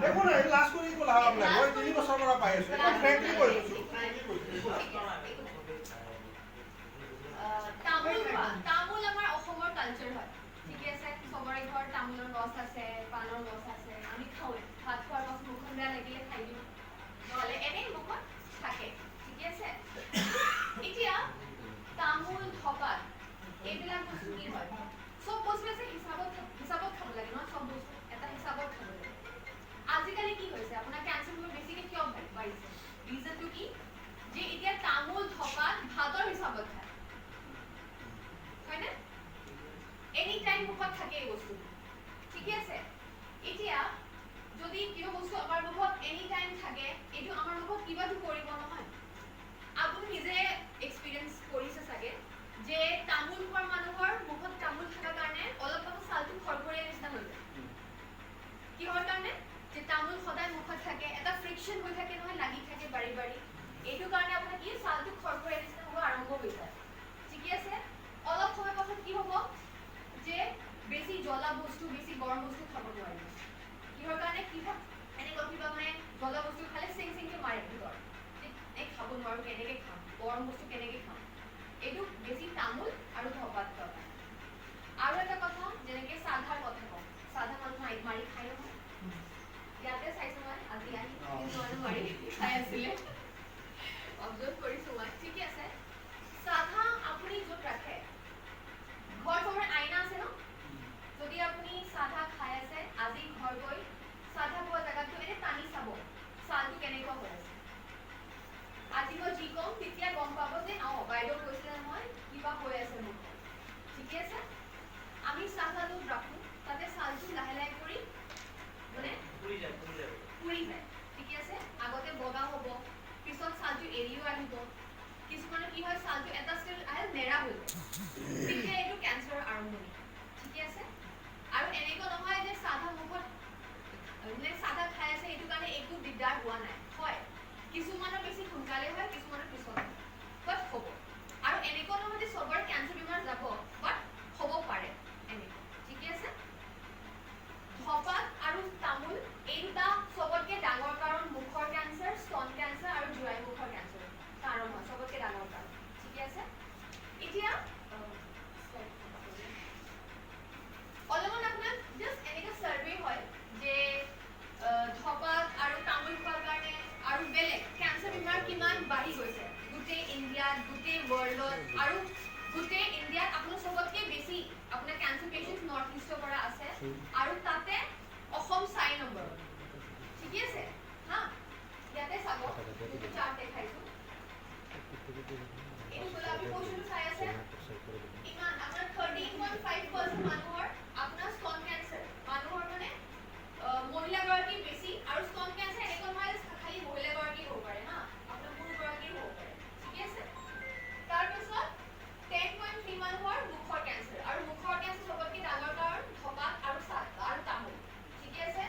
একো নাই, লাজ কৰি একো লাভ নাই। মই 3 বছৰৰ পৰা পাই আছো। একদম ফ্ৰেংকলি কৈ দিছো, ফ্ৰেংকলি কৈছো, একো লাজ ঠিক আছে, একো নাই। তামোল খোৱা, তামোল আমাৰ অসমৰ কালচাৰ হয়, ঠিকে আছে? চবৰে ঘৰত তামোলৰ গছ আছে, পাণৰ গছ আছে। আমি খাওঁৱেই। ভাত খোৱাৰ পাছত মুখখন বেয়া লাগিলে খাই দিওঁ, নহ'লে এনেই মুখত থাকে, ঠিকে আছে? এতিয়া তামোল, ধপাত এইবিলাক বস্তু কি হয়, চব বস্তু আছে হিচাপত, হিচাপত খাব লাগে ন? চব বস্তু এটা হিচাপত খাব লাগে। আজিকালি কি হৈছে, আপোনাৰ কেঞ্চাৰবোৰ বেছিকে কিয় বাঢ়িছে? ৰিজনটো কি যে এতিয়া তামোল, ধপাত ভাতৰ হিচাপত খায়, হয়নে? এনি টাইম মুখত থাকে এই বস্তুটো, ঠিকে আছে? এতিয়া যদি কিবা বস্তু আমাৰ মুখত এনি টাইম থাকে, এইটো আমাৰ মুখত কিবাটো কৰিব নহয়? আপুনি নিজে এক্সপিৰিয়েঞ্চ কৰিছে চাগে যে তামোল খোৱাৰ মানুহৰ মুখত তামোল থকাৰ কাৰণে অলপ পাছত ছালটো খৰখৰীয়া নিচিনা হৈ যায়। কিহৰ কাৰণে? যে তামোল সদায় মুখত থাকে, এটা ফ্ৰিকশ্যন হৈ থাকে নহয়, লাগি থাকে বাৰি বাৰি। এইটো কাৰণে আপোনাৰ কি ছালটো খৰখৰীয়া নিচিনা হ'ব আৰম্ভ হৈ যায়, ঠিকে আছে? অলপ সময় পাছত কি হ'ব যে বেছি জ্বলা বস্তু, বেছি গৰম বস্তু খাব নোৱাৰিব। কিহৰ কাৰণে? কি হয়, এনেকুৱা কিবা মানে জ্বলা বস্তু খালে চিং চিংকে মাৰে ভিতৰত যে এই খাব নোৱাৰো, কেনেকে খাম, গৰম বস্তু কেনেকে খাম? এইটো বেছি তামোল আৰু ধপাত খোৱাৰ কাৰণে। আৰু এটা কথা, যেনেকে চাধাৰ কথা কওঁ, চাধা মানুহ মাৰি খাই নহয়। ইয়াতে চাইছো মই আজি আহি কিছুমানে মাৰি খাই আছিলে, অবজাৰ্ভ কৰিছো মই, ঠিকে আছে? চাধা আপুনি য'ত ৰাখে, ঘৰ চবৰে আইনা আছে ন? যদি আপুনি চাধা খাই আছে, আজি ঘৰ গৈ চাধা খোৱা জেগাটো এনে টানি চাব, ছালটো কেনেকুৱা হৈ আছে। আজি মই যি ক'ম, তেতিয়া গম পাব যে অঁ, বাইদেউ কৈছিলে নহয়, কিবা হৈ আছে মুখত, ঠিকে আছে? আমি চাধাটো ৰাখোঁ, তাতে ছালটো লাহে লাহে কৰি মানে পুৰি যায়, পুৰি যায়। পুৰি যায়, ঠিকে আছে? আগতে বগা হ'ব, পিছত ছালটো এৰিও আহিব। কিছুমানৰ কি হয়, ছালটো এটা ষ্টেজ আহে, মেৰা হৈ যায়। তেতিয়া এইটো কেঞ্চাৰৰ আৰম্ভণি, ঠিকে আছে? আৰু এনেকুৱা নহয় যে চাধা মুখত মানে চাধা খাই আছে, সেইটো কাৰণে একো দিগদাৰ হোৱা নাই। হয়, কিছুমানৰ বেছি সোনকালে হয়, কিছুমানৰ পিছত হয়, বাট হ'ব। আৰু এনেকুৱা নহয় যে চবৰে কেঞ্চাৰ বেমাৰ যাব, বাট হ'ব পাৰে এনেকুৱা, ঠিকে আছে? ধপাত আৰু তামোল এই দুটা চবতকে ডাঙৰ কাৰণ মুখৰ কেঞ্চাৰ, স্তন কেঞ্চাৰ আৰু জৰায়ু মুখৰ কেঞ্চাৰ কাৰণ হয়, চবতকে ডাঙৰ কাৰণ, ঠিকে আছে? এতিয়া অলপমান আপোনাক জাষ্ট এনেকে চাৰ্ভে হয় যে ধপাত আৰু তামোল খোৱাৰ কাৰণে আৰু বেলেগ কেঞ্চাৰ বেমাৰ কিমান বাঢ়ি গৈছে গোটেই ইণ্ডিয়াত, গোটেই ৱৰ্ল্ডত। আৰু গোটেই ইণ্ডিয়াত আপোনাৰ চবতকে বেছি আপোনাৰ কেঞ্চাৰ পেচেণ্ট নৰ্থ ইষ্টৰ পৰা আছে আৰু তাতে অসম 4 নম্বৰত, ঠিকে আছে? হা, ইয়াতে চাব, যিটো চাৰ্ট দেখাইছো, এইটো গোলাপী পৰ্চনটো চাই আছে, ইমান আপোনাৰ 13.5% মানুহৰ আপোনাৰ স্তন কেঞ্চাৰ। মানুহৰ মানে মহিলাগৰাকীৰ বেছি। আৰু স্তন কেঞ্চাৰ এনেকুৱা নহয় যে খালি মহিলাগৰাকীৰ হ'ব পাৰে, হা, আপোনাৰ পুৰুষগৰাকীৰ হ'ব পাৰে, ঠিকে আছে? তাৰপিছত 10.3 মানুহৰ মুখৰ কেঞ্চাৰ। আৰু মুখৰ কেঞ্চাৰ চবতকে ডাঙৰ কাৰণ ধপাত আৰু চাহ আৰু তামোল, ঠিকে আছে?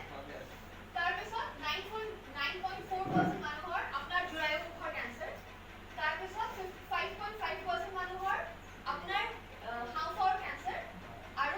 তাৰপিছত 9.4% মানুহৰ আপোনাৰ জৰায়ু মুখৰ কেঞ্চাৰ। তাৰপিছত 5.5% মানুহৰ আপোনাৰ হাওঁফাওঁৰ কেঞ্চাৰ। আৰু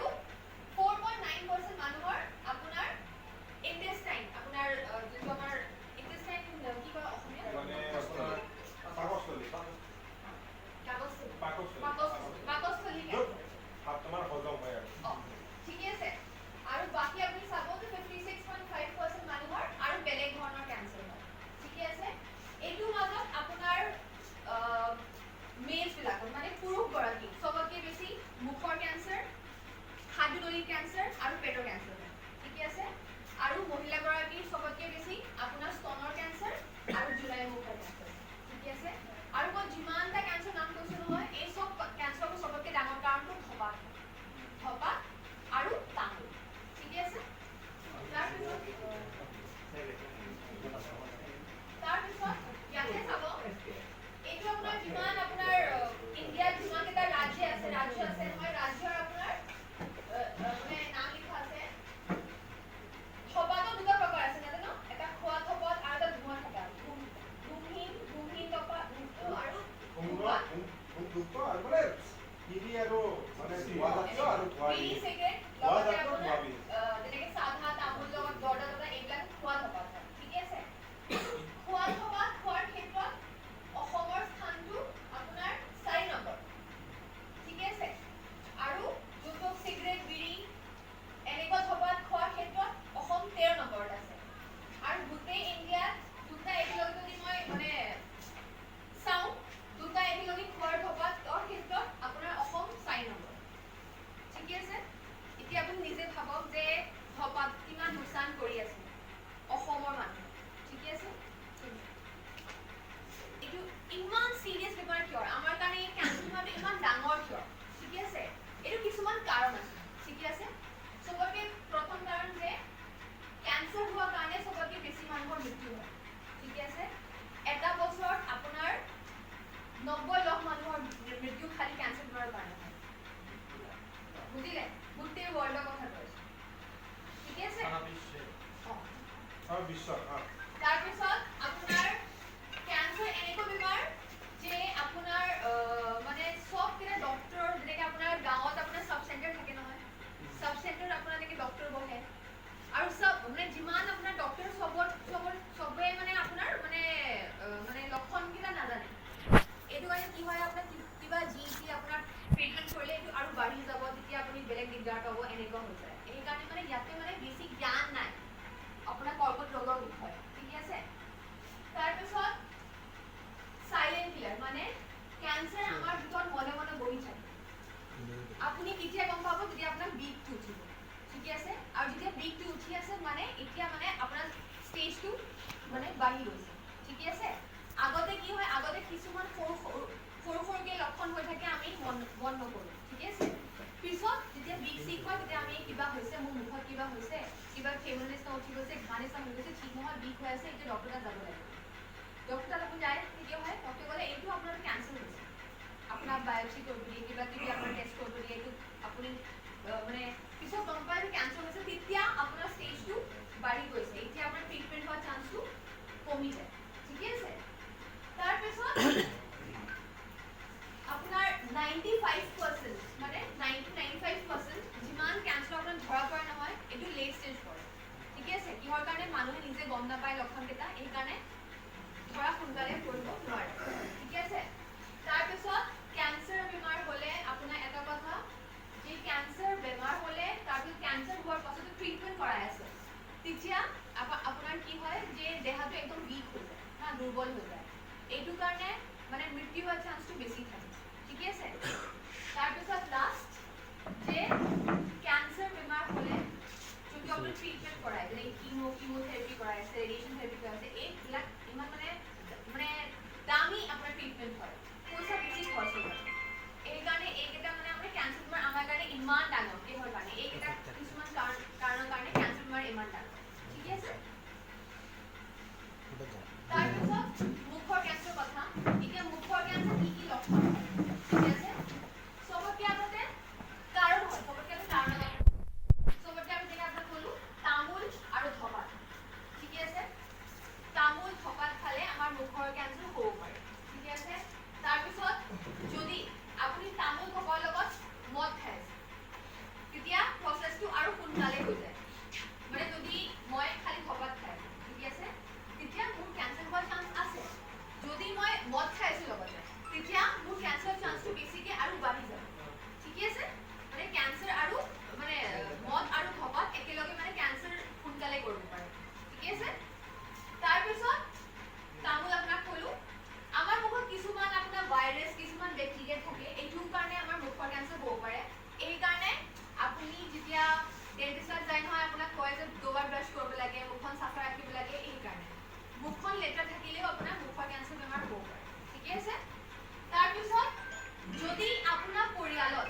আপুনি কেতিয়া গম পাব? যেতিয়া আপোনাৰ বিষটো উঠিব, ঠিকে আছে? আৰু যেতিয়া বিষটো উঠি আছে, মানে এতিয়া মানে আপোনাৰ ষ্টেজটো মানে বাঢ়ি গৈছে, ঠিকে আছে? আগতে কি হয়, আগতে কিছুমান সৰু সৰু সৰু সৰুকৈ লক্ষণ হৈ থাকে, আমি মন মন নকৰোঁ, ঠিকে আছে? পিছত যেতিয়া বিষ চিক হয়, তেতিয়া আমি কিবা হৈছে, মোৰ মুখত কিবা হৈছে, কিবা ফেমৰ নিচিনা উঠি গৈছে, ঘাঁ নিচিনা হৈ গৈছে, ঠিক নহয়, বিষ হৈ আছে, এতিয়া ডক্টৰ তাত যাব লাগিব। ডক্টৰ তাত আপুনি যায়, তেতিয়া হয় ডক্টৰে ক'লে এইটো আপোনাৰ কেঞ্চাৰ হৈছে, আপোনাক বায়পচি কৰিব দিয়ে, কিবা কিবি আপোনাৰ টেষ্ট কৰিব দিয়ে, এইটো আপুনি মানে পিছত গম পায় যে কেঞ্চাৰ হৈছে, তেতিয়া আপোনাৰ ষ্টেজটো বাঢ়ি গৈছে, এতিয়া আপোনাৰ ট্ৰিটমেণ্ট হোৱাৰ চান্সটো কমি যায়, ঠিকে আছে? তাৰপিছত আপোনাৰ 95%, মানে 90 to 95% যিমান কেঞ্চাৰ আপোনাৰ ধৰা পৰে নহয়, এইটো লেট ষ্টেজ পৰে, ঠিকে আছে? কিহৰ কাৰণে? মানুহে নিজে গম নাপায় লক্ষণকেইটা, সেইকাৰণে ধৰা সোনকালে পৰিব নোৱাৰে, ঠিকে আছে? তাৰপিছত কেঞ্চাৰ বেমাৰ হ'লে আপোনাৰ এটা কথা যে কেঞ্চাৰ বেমাৰ হ'লে, তাৰপিছত কেঞ্চাৰ হোৱাৰ পাছতো ট্ৰিটমেণ্ট কৰাই আছে, তেতিয়া আপোনাৰ কি হয় যে দেহাটো একদম উইক হৈ যায়, হা, দুৰ্বল হৈ যায়। এইটো কাৰণে মানে মৃত্যু হোৱাৰ চান্সটো বেছি থাকে, ঠিকে আছে? তাৰপিছত লাষ্ট যে কেঞ্চাৰ বেমাৰ হ'লে যোনটো আপোনাৰ ট্ৰিটমেণ্ট কৰাই, যেনে কিম'থেৰাপি কৰাই আছে, ৰেডিয়েশ্যন থেৰাপি কৰাই আছে, এইবিলাক ইমান মানে মানে দামী আপোনাৰ ট্ৰিটমেণ্ট হয়, পইচা বেছি খৰচ হয়। এইকাৰণে এইকেইটা মানে আমাৰ কেঞ্চাৰ বেমাৰ আমাৰ কাৰণে ইমান ডাঙৰ। কিহৰ কাৰণে? এইকেইটা কিছুমান কাৰণৰ কাৰণে কেঞ্চাৰ বেমাৰ ইমান ডাঙৰ, ঠিকে আছে? তাৰপিছত মুখৰ কেঞ্চাৰ কথা। এতিয়া মুখৰ কেঞ্চাৰ কি কি লক্ষণ হয়, ঠিক আছে? চবতকে আগতে কাৰণ হয়, চবতকে আগতে কাৰণৰ কথা। চবতকে আমি যেনেকে আপোনাক ক'লো, তামোল আৰু ধপাত, ঠিকে আছে? তামোল ধপাত খালে আমাৰ মুখৰ কেঞ্চাৰ হ'ব পাৰে, ঠিকে আছে? তাৰপিছত যদি আপুনি তামোল ধপাৰ লগত মদ খাই আছে, তেতিয়া প্ৰচেছটো আৰু সোনকালে হৈ যায়। মানে যদি মই খালি ধপাত খাই আছো, ঠিকে আছে, তেতিয়া মোৰ কেঞ্চাৰ হোৱাৰ চান্স আছে। যদি মই মদ খাই আছো লগতে, তেতিয়া মোৰ কেঞ্চাৰ চান্সটো বেছিকে আৰু বাঢ়ি যাব, ঠিকে আছে? মানে কেঞ্চাৰ আৰু মানে মদ আৰু ধপাত একেলগে মানে কেঞ্চাৰ সোনকালে কৰিব পাৰে, ঠিকে আছে? তাৰপিছত তামোল আপোনাক ক'লো। আমাৰ মুখত কিছুমান আপোনাৰ ভাইৰাছ, কিছুমান বেক্টেৰিয়া থাকে, এইটোৰ কাৰণে আমাৰ মুখৰ কেঞ্চাৰ হ'ব পাৰে। এইকাৰণে আপুনি যেতিয়া ডেণ্টিষ্টত যায় নহয়, আপোনাক কয় যে দুবাৰ ব্ৰাছ কৰিব লাগে, মুখখন চাফা ৰাখিব লাগে। এইকাৰণে মুখখন লেতেৰা থাকিলেও আপোনাৰ মুখৰ কেঞ্চাৰ বেমাৰ হ'ব পাৰে, ঠিকে আছে? তাৰপিছত যদি আপোনাৰ পৰিয়ালত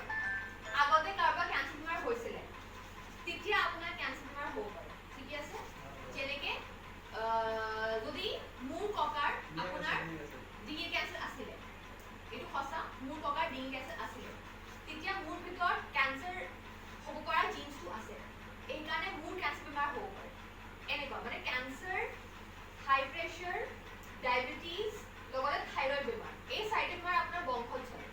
আগতে কাৰোবাৰ কেঞ্চাৰ বেমাৰ হৈছিলে, তেতিয়া আপোনাৰ কেঞ্চাৰ বেমাৰ হ'ব পাৰে, ঠিকে আছে? যেনেকে যদি মোৰ ককাৰ আপোনাৰ ডিঙি কেঞ্চাৰ আছিলে, এইটো সঁচা, মোৰ ককাৰ ডিঙি কেঞ্চাৰ আছিলে, তেতিয়া মোৰ ভিতৰত কেঞ্চাৰ হ'ব পৰা জিন্সটো আছে, এইকাৰণে মোৰ কেঞ্চাৰ বেমাৰ হ'ব পাৰে। এনেকুৱা মানে কেঞ্চাৰ, হাই প্ৰেছাৰ, ডায়েবেটিছ, লগতে থাইৰইড বেমাৰ, এই চাৰিটা বেমাৰ আপোনাৰ বংশত চলে।